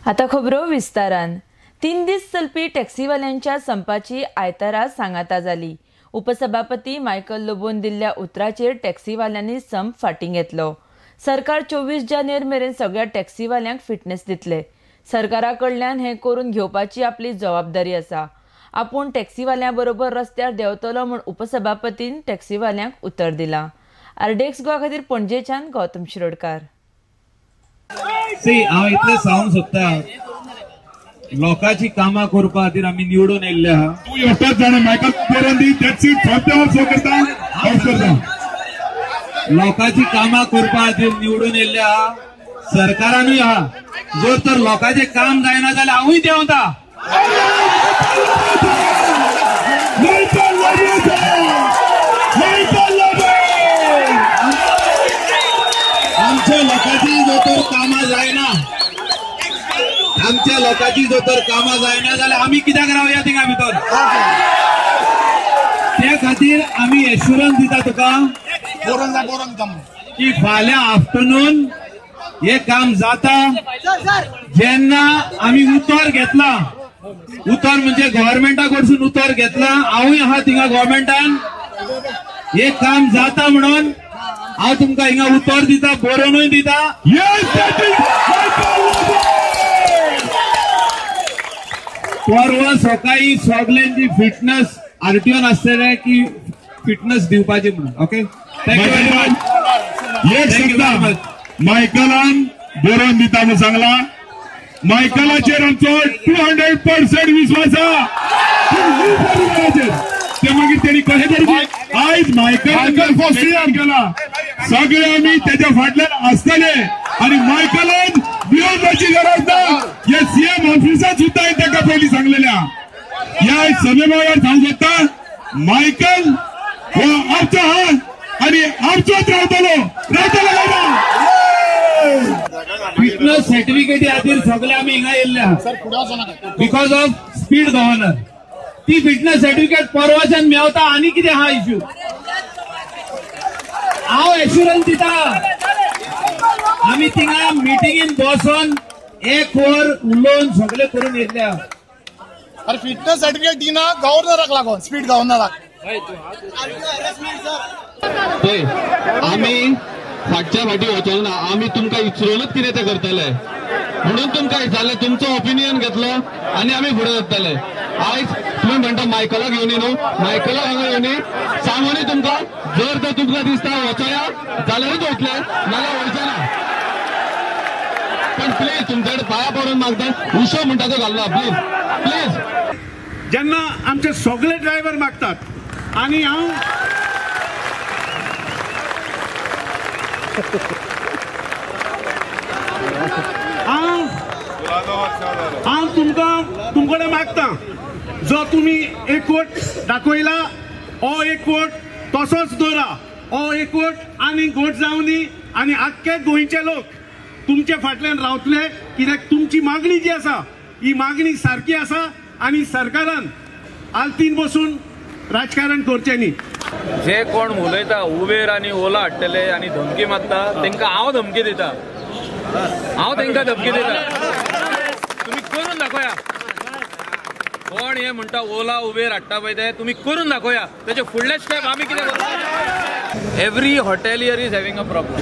आता खबरो विस्तारान. 3 दीस चलपी टॅक्सीवाल्यांच्या संपाची आयतारा सांगाता जाली. उपसभापती मायकल लोबोन दिल्ल्या उतराचेर टॅक्सीवाल्यांनी संप फाटीं घेतलो. सरकार 24 जानेर मेरेन सगळ्या टॅक्सीवाल्यांक फिटनेस दितले. सरकारा कडल्यान हें करून घेवपाची आपली जबाबदारी आसा. आपूण टॅक्सीवाल्यां बरोबर रस्त्यार देंवतलो म्हूण उपसभापतीन टॅक्सीवाल्यांक उतर दिलां. आरडीएक्स गोवा खातीर पणजेच्यान गौतम शिरोडकार. हांव इतलें सांगूंक सोदता, लोकांची कामां करपा खातीर आमी निवडून येयल्ले आहा. तूं एकटोच जाणा मायकल बरोवन दी, that's it. करता करता लोकांची कामां करपा खातीर निवडून येयल्ले आहा. सरकारानूय आहा. जर तर लोकांचें काम जायना जाल्यार हांवूय देंवता. आमच्या लोकांची जर तर कामां जायना, आमच्या लोकांची जर तर कामां जायना जाल्यार आमी कित्याक रावया थिंगा भितर? त्या खातीर आमी एश्युरन्स दिता तुका की फाल्यां आफ्टरनून हे काम जाता. जेन्ना आमी उतर घेतला, उतर म्हणजे गव्हर्मेंटा कडसून उतर घेतला, हांवूय आहा थिंगा गव्हर्मेंटान, हे काम जाता म्हणून हांव तुमकां हिंगा उतर दिता, बरोवनूय दिता. परवा सकाळी सगल्यांची फिटनेस आरटीओन आसतले की फिटनेस दिवपाची म्हणून. Okay, thank you very much. एक शब्द मायकलान बरोवन दिता म्हणून सांगला. मायकलाचेर आमचो 200% विश्वास आहा. ते मागीर तेणी कशें तरी आयज मायकल फॉर केला. सगळे आमी तेच्या फाटल्यान आसतले आनी मायकलान भिवपाची गरज ना. हे सीएम ऑफिसात सुद्दां हांवें ताका पयलीं सांगलेल्या. ह्या सभे वेळार सांगूंक सोदता, मायकल हो आमचो आहा आनी आमचोच रावतलो, रावतलो काय ना? फिटनेस सर्टिफिकेटी खातीर सगळे आमी हिंगा येयल्ले आहा because of speed governor. ती फिटनेस सर्टिफिकेट परवाच्यान मेवता. आनी कितें आहा इश्यू? हांव एश्युरन्स दिता. आमी थिंगा मिटिंगेन बसोन एक वर उलोवन सगळे करून येतले. अरे फिटनेस सर्टिफिकेट दिना गव्हर्नराक लागून, स्पीड गव्हर्नराक. पळय, आमी फाटच्या फाटी वचोंक ना. आमी तुमकां विचारूनच कितें तें करतले म्हणून तुमकां विचारलें, तुमचो ओपिनियन घेतलो आनी आमी फुडें वतले. आयज तुमी म्हणटा मायकलाक येवनी न्हू, मायकलाक हांगा येवनी सांगूनी तुमकां, जर तर तुमकां दिसता वचोया जाल्यारूच वतले, नाल्यार वयचे ना. पण प्लीज तुमचे कडेन पांया पडून मागता, उशो म्हणटा तो घालना, प्लीज प्लीज. जेन्ना आमचे सगळे ड्रायव्हर मागतात आनी हांव हांव तुमकां तुमकडे मागता, जो तुमी एकवट दाखयला हो एकवट तसोच दवरा. हो एकवट आनी घट जावनी आनी आख्खे गोंयचे लोक तुमचे फाटल्यान रावतले. कित्याक तुमची मागणी जी आसा ही मागणी सारकी आसा आनी सरकारान आलतीन बसून राजकारण करचें न्ही. जे कोण उलयता उबेर आनी ओला हाडटले आनी धमकी मारता तेंकां हांव धमकी दिता, हांव तेंकां धमकी दिता, तुमी करून दाखोया. कोण हे म्हणटा ओला उबेर हाडटा पळय ते तुमी करून दाखोया. तेचे फुडले स्टेप आमी कितें करता. Every hotelier is having a problem.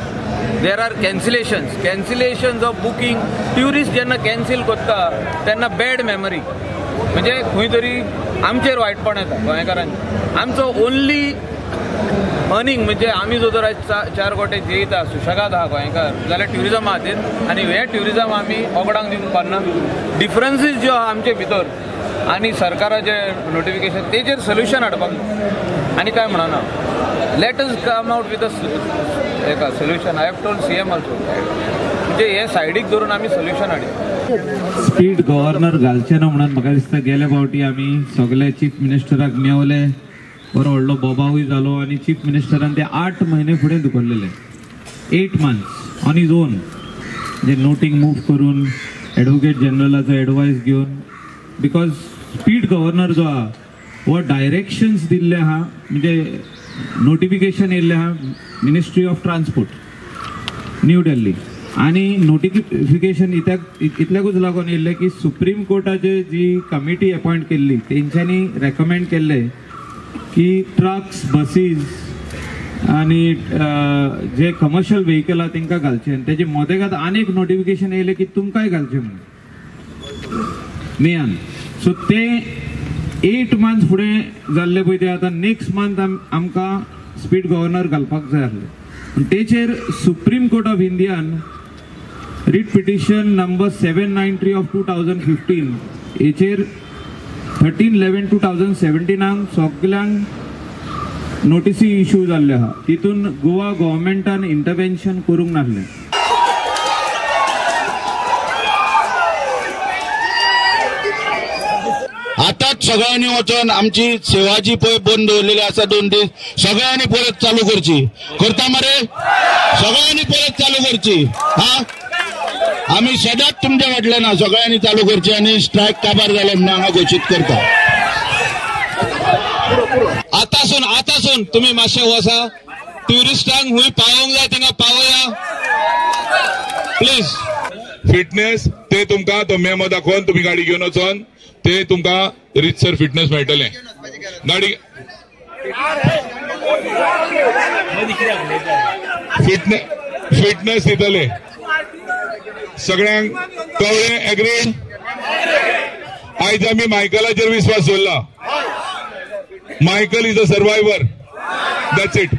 There are cancellations, cancellations of booking. Tourist जेन्ना कॅन्सील करता तेन्ना बॅड मेमरी, म्हणजे खंय तरी आमचेर वायटपण येता गोंयकारांचेर. आमचो ओनली अर्निंग म्हणजे आमी जो तर आयज 4 गोटे जेयता सुशेगाद आहा गोंयकार जाल्यार ट्युरिजमा खातीर, आनी हें ट्युरिजम आमी ओगडांक दिवंक पारना. डिफरन्सीस ज्यो आहा आमचे भितर आनी सरकाराचें नोटिफिकेशन तेजेर सोल्युशन हाडपाक आनी कांय म्हणना. Let us come out with a एका solution. I have told CM also, म्हणजे हे सायडीक धरून आमी सोल्युशन हाडया. स्पीड गव्हर्नर घालचे ना म्हणून म्हाका दिसता गेले फावटी आमी सगळे चीफ मिनिस्टराक मेवले, बरो व्हडलो बोबावूय जालो आनी चीफ मिनिस्टरान ते 8 म्हयने फुडें धुकल्लेले, 8 मंथ्स ऑन his own. म्हणजे नोटींग मूव करून एडवोकेट जनरलाचो एडवायस घेवन, because speed governor जो आहा हो डायरेक्शन्स दिल्ले आहा, म्हणजे नोटिफिकेशन येयल्लें आहा ministry of transport new Delhi. आनी नोटिफिकेशन इतल्याकूच लागून येयल्लें की सुप्रीम कोर्टाचे जी कमिटी अपॉयंट केल्ली तेंच्यांनी रेकमेंड केल्लें की ट्रक्स, बसीस आनी जे कमर्शियल व्हेकल आहा तांकां घालचें. आनी तेजे मदेगात आनी एक नोटिफिकेशन येयलें की तुमकांय घालचें म्हणून मेयान. सो ते 8 मंथ्स फुडें जाल्ले पळय ते आतां नेक्स्ट मंथ आमकां स्पीड गव्हर्नर घालपाक जाय आसलें. पूण तेचेर सुप्रीम कोर्ट ऑफ इंडियान रिट पिटिशन नंबर 793 ऑफ 2015 हेचेर 13/11/2017 सगल्यांक नोटिसी इश्यू जाल्ल्यो आहा. तितून गोवा गव्हर्मेंटान इंटरवेन्शन करूंक नासलें. आतांच सगळ्यांनी वचून आमची सेवा जी पळय बंद दवरलेली आसा 2 दीस, सगळ्यांनी परत चालू करची. करता मरे? सगळ्यांनी परत चालू करची. हा, आमी सदांच तुमच्या फाटल्यान ना, सगळ्यांनी चालू करची आनी स्ट्रायक काबार जाले म्हणून हांगा घोशीत करता. आतांसून तुमी मातशे वसा, ट्युरिस्टांक हुंय पावोवंक जाय थिंगा पावया प्लीज. फिटनेस ते तुमकां तो मेमो दाखोवन तुमी गाडी घेवन वचोन ते तुमकां रितसर फिटनेस मेळटलें. गाडी फिटनेस दितले सगळ्यांक. कळ्ळें? एग्रीड? आयज आमी मायकलाचेर विस्वास दवरला. Michael is a survivor. That's it.